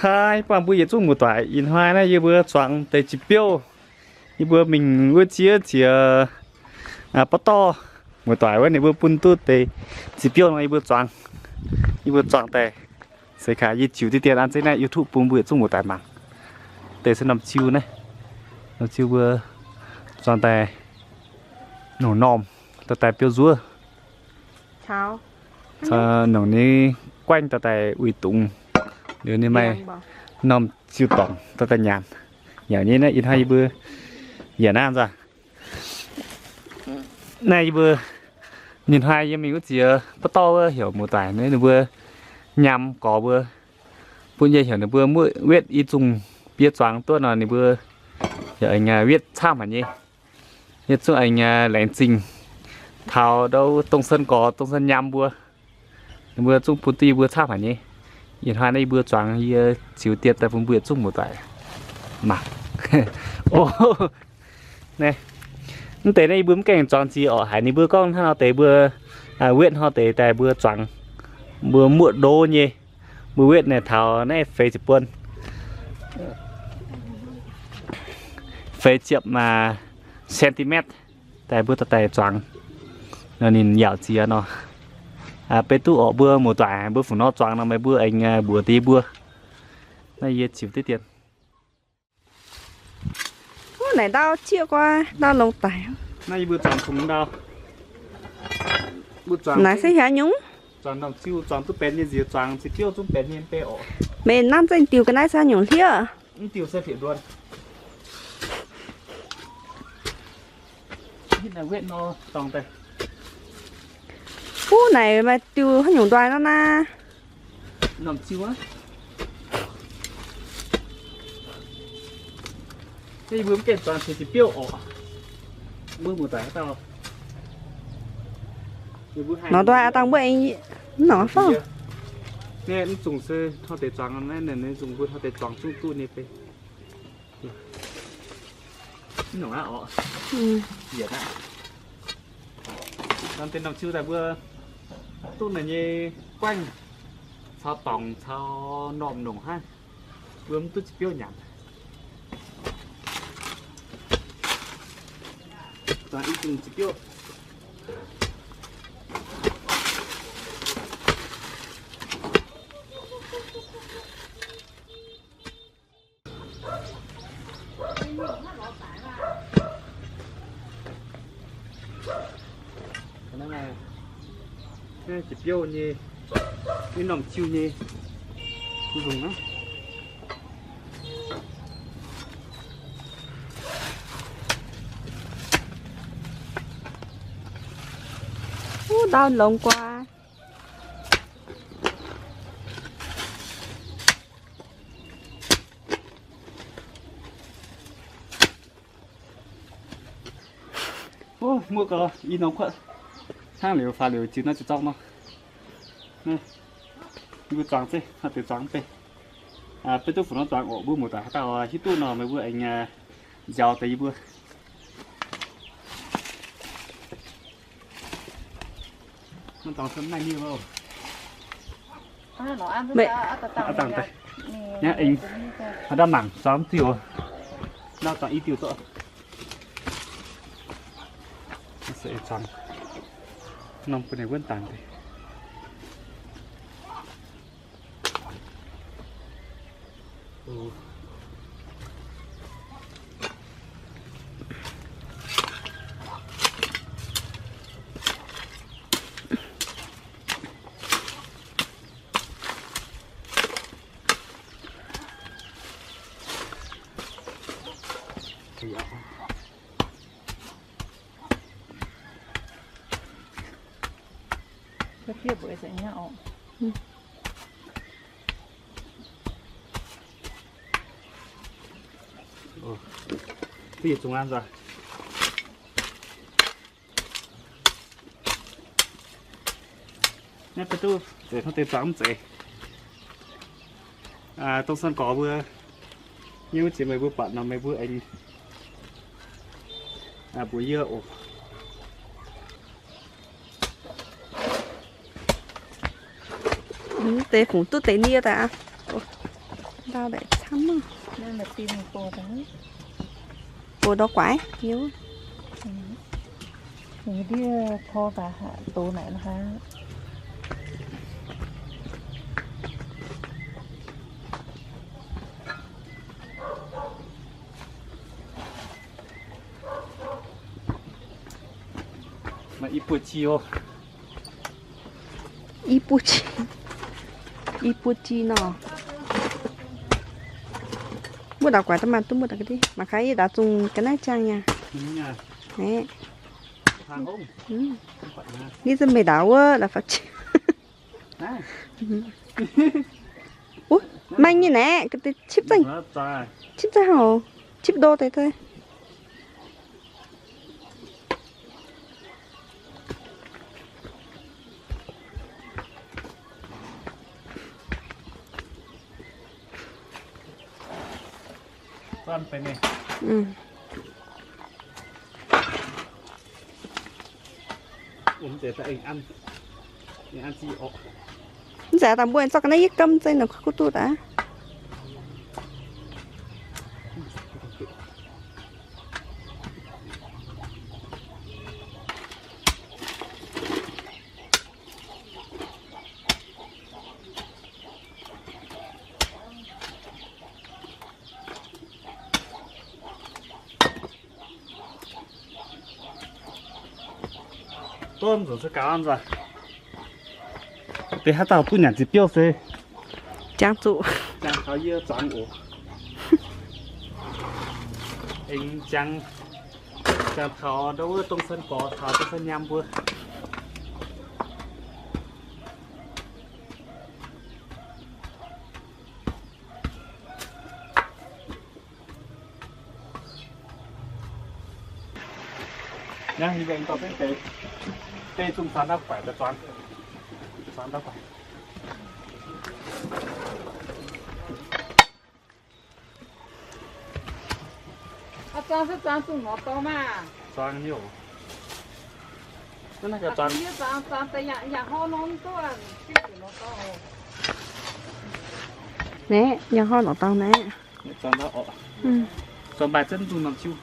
Aa, buangh mbuo yietc zungv muoz-doic, ih hnoi naaiv yie mbuo zuangx deix ziex biouv. Yie mbuo mingh wuov ziex ziex ba'dorv muoz-doic wuov, ninh mbuo bun duqv deix ziex biouv nor yie mbuo zuangx. Yie mbuo zuangx daaih se kaax yie ziux diqv dien an zeiv naaiv YouTube bun mbuo yietc zungv muoz-doic mangc. Deix se norm ziu naaiv, norm ziu mbuo zuangx daaih nongc normh dorh daaih biouv nzuov. Nongc nyei guaengv dorh daaih uix dungz. Liuz ninh maaih norm ziu dorngc dorh daaih nyanc. Yaac nyei naaiv ih hnoi yie mbuo yaac naaiv nzangc. Naaiv yie mbuo ninh hnoi yie mingh wuov ziex ba'dorv wuov heuc muoz-doic naaiv ninh mbuo nyaam gorx mbuo bun yie heuc ninh mbuo muoqv wetv i zungh biouv zuangx duqv nor ninh mbuo heuc aengx wetv camv haic nyei. Yie zungv aengx laengz zingh taux ndau Dongh Sen gorx, Dongh Sen nyaam mbuo. Ninh mbuo zungv bun duqv yie mbuo camv haic nyei. Ih hnoi naaiv yie mbuo zuangx yie ziux dien daaih bun mbuo yietc zungv muoz-doic mangc. Naaiv, mv deix naaiv yie mbuo mv gaengh zuangx ziex orqc, haiz ninh mbuo gorngv hnangv nor deix mbuo wetv hnoi deix daaih mbuo zuangx, mbuo muoqv ndo nyei, mbuo wetv naaiv taux naaiv feix ziepc buon, feix ziepc centimeter daaih mbuo dorh daaih zuangx nor ninh yaac ziex nor. Beiv duqv orqc mbuo muoz-doic mbuo fungc nor zuangx nor meih mbuo aengx mbuox deix yie mbuo. Naaiv yie ziux diqv dien. Wuov naaic ndau zieqv guai, ndau longx daic. Naaiv yie mbuo zuangx fungx ndau. Naaic se haaix nyungc? Zuangx norm ziu zuangx duqv benx nyei nziex, zuangx ziex biouv zungv benx nyei mv bei orqc. Meih nanv zengv diuh ga'naaiv se haaix nyungc hlieqv? Mv diuh se fieqc nduon. Hitv naaic wetv nor dorngx daaih. Wuov naaic maaih diuh haaix nyungc nduai nor naaiv. Norm ziu aqv. Naaiv yie mbuo mv gaengh zuangx ceix ziex biouv orqc. Mbuo muoz-doic haaix dauh nor nduai dangh mbuo aengx mv nongc fouv. Naaiv mv zungh se hnoi deix zuangx naaiv, naaiv zungh mbuo hnoi deix zuangx zungv duqv nyei fai. Mv nongc aqv orqc. Yietc aqv. Norm deix norm ziu daaih mbuo duqv naaic nyei guaengv caux dorngc caux normh nongc hnangv. Mbuo mv duqv ziex biouv nyanc. Zuangx i zungh ziex biouv. Naaiv ziex biouv nyei, naaiv norm ziu nyei nzungh aqv. Wuov ndau longx guai. Muoqv gau, i norm kuotv hnangv liuz faaux liuz ziux naaiv ziux zorqv nor. Mbuo zuangx zeiv, hnoi deix zuangx mv bei. Beiv duqv fungc nor zuangx orqc, mbuo muoz-doic haaix dauh hiuv duqv nor, meih mbuo aengx nziaaux deix yie mbuo. Mv dangx se mv naaiv niuh loh. Aav dangx deix. Hnangv aengx haaix dauh mangc zuangx mv diuh. Nor zuangx i diuh zorqv. Zuangx nor bun ninh wuonv dangx deix. Duqv yietc zungh aqv nzunc. Naaiv baac duqv zeiz hnangv deix zuangx mv zeiz. Dongh San Gorx mbuo nyei wuov ziex meih mbuo buatc nor meih mbuo aengx mbuox yie oc. Deix fungc duqv deix nie daaih aqv. Ndau daaih camv. Bouh ndau guaix. Maiv i buoz-ji oc. I buoz-ji, i buoz-ji nor. Mbuo ndau guaix daaih maaih duqv mbuo ndau ga'ndiev, mangc gaax yie ndau zungh ga'naaiv ziangh nyei. Ni za'gengh mbenc ndau wuov la'fapv. Uv, maaih nyei naeqv, cipv zengh, cipv zengh hov, cipv ndo deix deix. Mv zeiz daaih mbuo zorqv ga'naaiv yie gamh zeiv nor kuv duqv daaih. Dov nzunc se gaux nzunc. Deix haaix dauh duqv nyanc ziex biouv se jangx zuqc, jangx taux yie zuangx oc. Aengx jangx, jangx taux ndau wuov dongh san gorx taux dongh san nyaam mbuo. Naaiv, yie mbuo aengx dorh zengv deix, deix zungh zuangx ndau guaix daaih zuangx, zuangx ndau guaix. Zuangx se zuangx zungh norm dorngx maah. Zuangx nyei oc. Naaiv, yangh horv norm dorngx naaiv. Zuangx maaih zengv zungh norm jiu.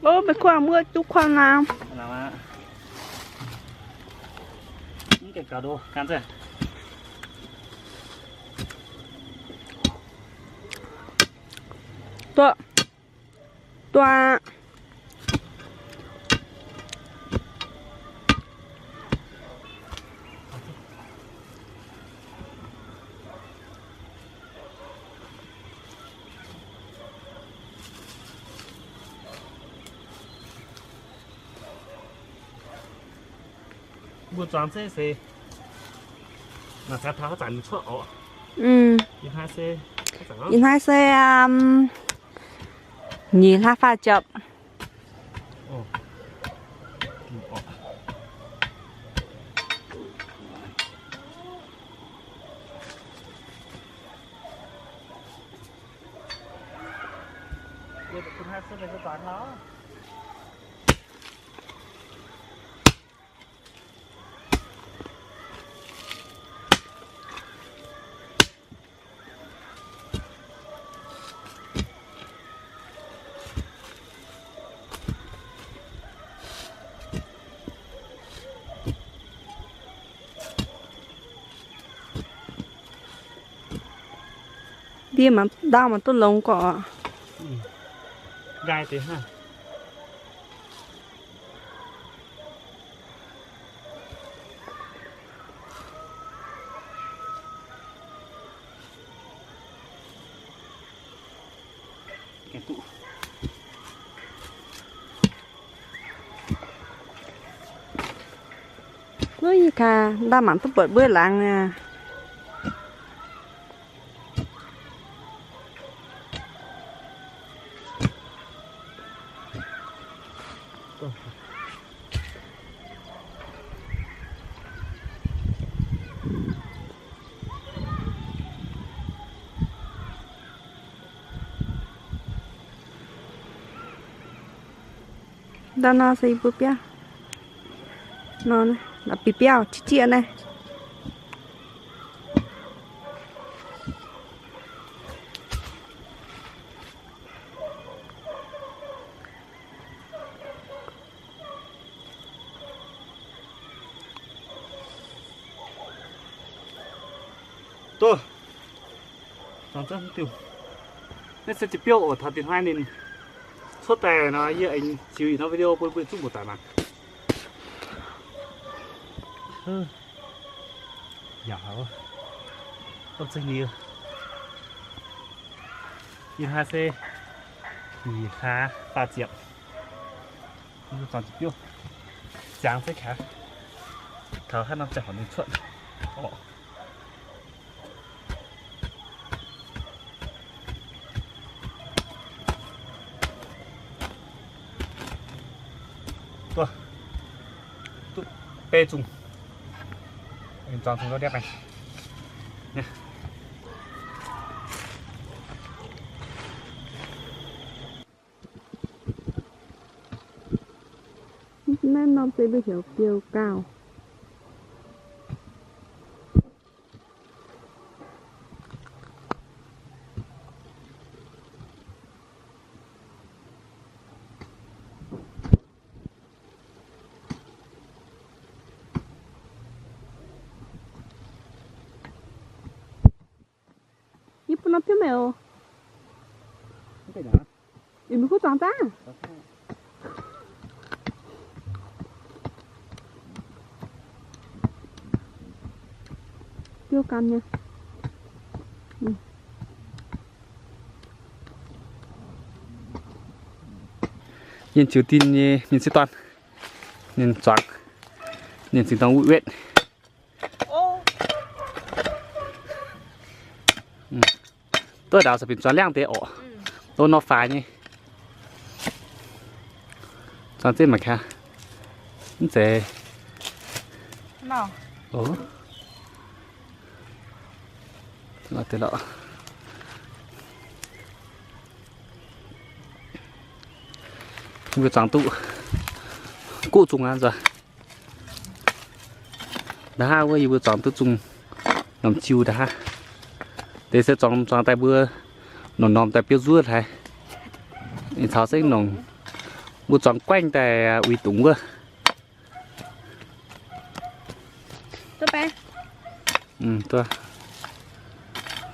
Ov, meih kuangx muoqv duqv kuangx naamh. Duqv, duqv. Mbuo zuangx zeiv se, ih hnoi se, ih hnoi se nyic hlaax faah ziepc. Ndie mangc, ndau mangc duqv longx gorqv. Nqaai deix hnangv. Wuov, yie ganh ndau mangc duqv buatc mbuo laangz aqv. Ndau nor se yie mbuo biauv nor, la'bieiv biauv qiex jiez naaiv. Naaiv se jiex biouv oc, taux dinh hnoi ninh cuotv daaih nor, yie aengx ziux ih norm video bun mbuo zungv muoz-doic mangc. Yaac haiz, ih hnoi se nyic hlaax faah ziepc. Mbuo zuangx jiex biouv, ziangx se kaax, taux haaix norm ziangh hoc ninh cuotv oc. Duqv, duqv beiv zungh, zuangx zungh ndortv ndiev. Naaiv norm se mbuo heuc biouv-gaauh. Yie bun norm biouv meih oc. Yie mingh kuv zuangx daaih. Biouv gan nyei. Yie ziux dinh nyei mienh sieqv dorn, ninh zuangx, ninh zingh dorng wuov wetv. Duqv ndaaux se binc zuangx liangv deix orqc. Ov, nor faix nyei. Zuangx zengv mangc gaax. Mv zeiz. Mbuo zuangx duqv guv zungh aqv nzunc. Nda'haav wuov yie mbuo zuangx duqv zungh norm jiu nda'haav. Deix se zuangx zuangx daaih mbuo norm-norm daaih biouv nzuov haic. Ninh caux zengv nongc mbuo zuangx guaengv daaih uix dungz wuov.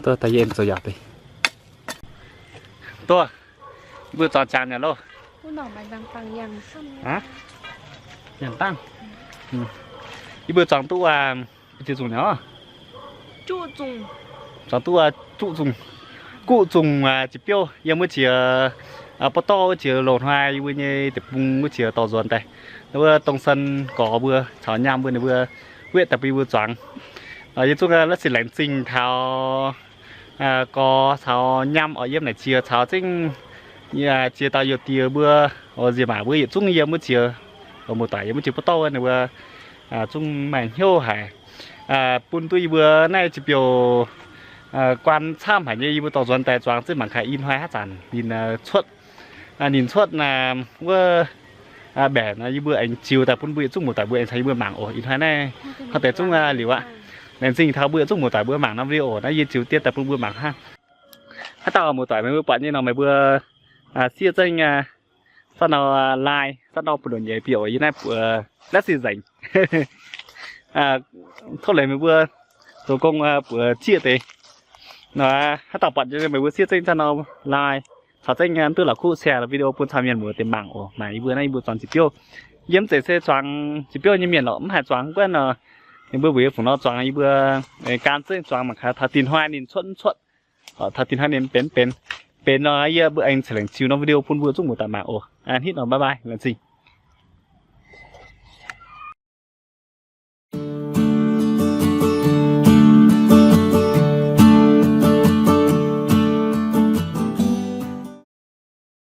Duqv, daaih yie zoux yaac deix. Duqv, mbuo zuangx jangx nyei loh. Yangh dangh. Yie mbuo zuangx duqv, zuangx duqv, guv zungh, guv zungh jiex biouv yiem wuov jiex, buov dorv wuov jiex loz-hnoi yie mbuo nyei deic-bung wuov jiex dorh nzuonx daaih. Wuov Dong Sen gorx mbuo caux nyaam mbuo ninh mbuo wetv daaih bun yie mbuo zuangx. Yie zungv la'sic laengz zingh taux gorx caux nyaam oix yiem naaic jiex caux zengv jiex dauh youh diex mbuo, nziex maac mbuo yietc zungv yiem wuov jiex, muoz-doic yiem wuov jiex buov dorv wuov ninh mbuo zungv maaih hnyouv haic bun duqv yie mbuo naaiv jiex biouv guan camv haic nyei. Yie mbuo dorh nzuonx daaih zuangx zengv mangc gaax ih hnoi haaix zanc ninh cuotv, ninh cuotv wuov mbaeqc nor yie mbuo aengx ziux daaih bun mbuo yietc zungv muoz-doic mbuo aengx caux yie mbuo mangc oc. Ih hnoi naaiv hnangv deix zungv liuz aqv. Laengz zingh taux mbuo yietc zungv muoz-doic mbuo mangc norm video oc. Naaiv yie ziux dien daaih bun mbuo mangc hnangv. Haaix dauh muoz-doic meih mbuo buatc nyei nor meih mbuo siev zengv Saauv nor lai, saauv nor buoz-ndoqv nyeiz biouv yie naaiv buoz la'sic nzengc. Tov leiz meih mbuo zoux gong buoz zieqv deix. Nor haaix dauh buatc nyei meih mbuo siev zengv saauv nor lai, caux zengv duqv la'kuqv share video bun caux mienh muoz deix mangc oc. Naaic yie mbuo naaiv yie mbuo zuangx jiex biouv. Yiem zeiz se zuangx jiex biouv nyei mienh lorqc, mv haih zuangx guonv nor, ninh mbuo weic fungc nor zuangx yie mbuo gan zengv zuangx mangc gaax taux dinh hnoi ninh cuotv mv cuotv, taux dinh hnoi ninh benx benx benx nor yie mbuo aengx ceix laengz ziux norm video bun mbuo zungv muoz-doic mangc oc. Hnitv nor bye bye, laengz zingh.